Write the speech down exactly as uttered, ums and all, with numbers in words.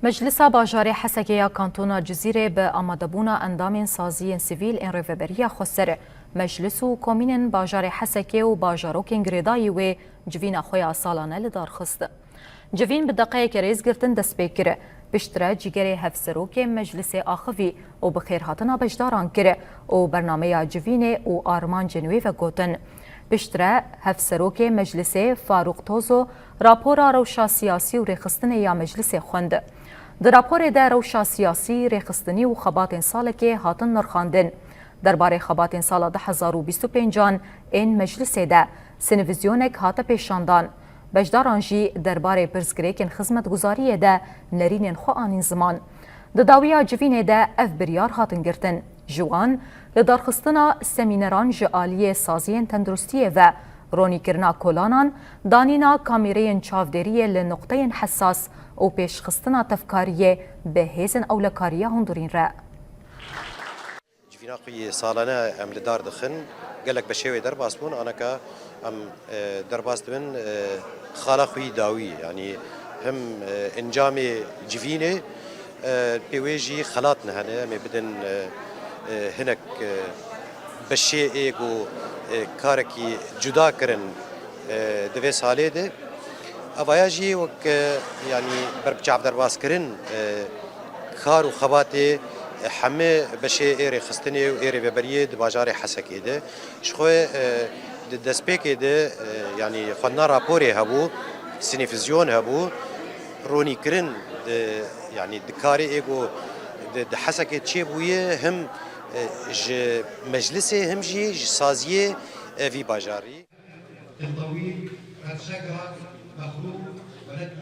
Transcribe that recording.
Meclisa Bajarê Hesekê ya Kantona Cizîrê bi amadebûna endamên saziyên sivîl ên Rêveberiya Xweser, meclis û komînên bajarê Hesekê û bajarokên girêdayî wê civîna xwe ya salane li dar xist. Civîn bi deqeyeke rêzgirtin dest pê kir. Piştre cîgerê hevserokê meclisê axivî û bi xêrhatina beşdaran kir û bernameya civînê û armancên wê vegotin. Piştre hevserokê meclisê Farûq Tozo rapora rewşa siyasî û rêxistinê ya meclisê xwend. Di raporê de rewşa siyasî, rêxistinî û xebatên salekê hatin nirxandin. Derbarê xebatên sala du hezar û bîst û pêncan ên meclisê de sinivizyonek hate pêşandan. Beşdaran jî derbarê pirsgirêkên xizmetguzariyê de nerînên xwe anîn ziman. Di dawiya civînê de ev biryar hatin girtin. Ji wan, li darxistina semîneran ji aliyê saziyên tenduristiyê ve, ronîkirina kolanan, danîna kamîreyên çavdêriyê li nuqteyên hesas û pêşxistina tevkariyê bi hêzên ewlekariya hundirîn re. Civîna xwe yê salane em li dar dixin. Gelek beşê wê derbas bûn. Aneka em, e, derbas dibin, e, xala xwe yî dawî. Yanî him, e, encamê civînê, e, pê wê jî xelat ne hene. Em ê bidin, e, e, hinek, e, beşê ê ku, e, karekî cuda kirin, e, di vê salê de. Evaya jî wek, e, yanî ber bi çav derbas kirin, e, kar û xebatê, e, hemî beşê ê rêxistinê û ê rêveberiyê di bajarê Hesekê de. Ji xwe, e, di destpêkê de, e, yanî xwendina raporê hebû, sinîfizyon hebû, ronîkirin di, yanî di karê ê ku di, di Hesekê çêbûye, him, e, ji meclisê, him jî ji saziyê, e, vî bajarî.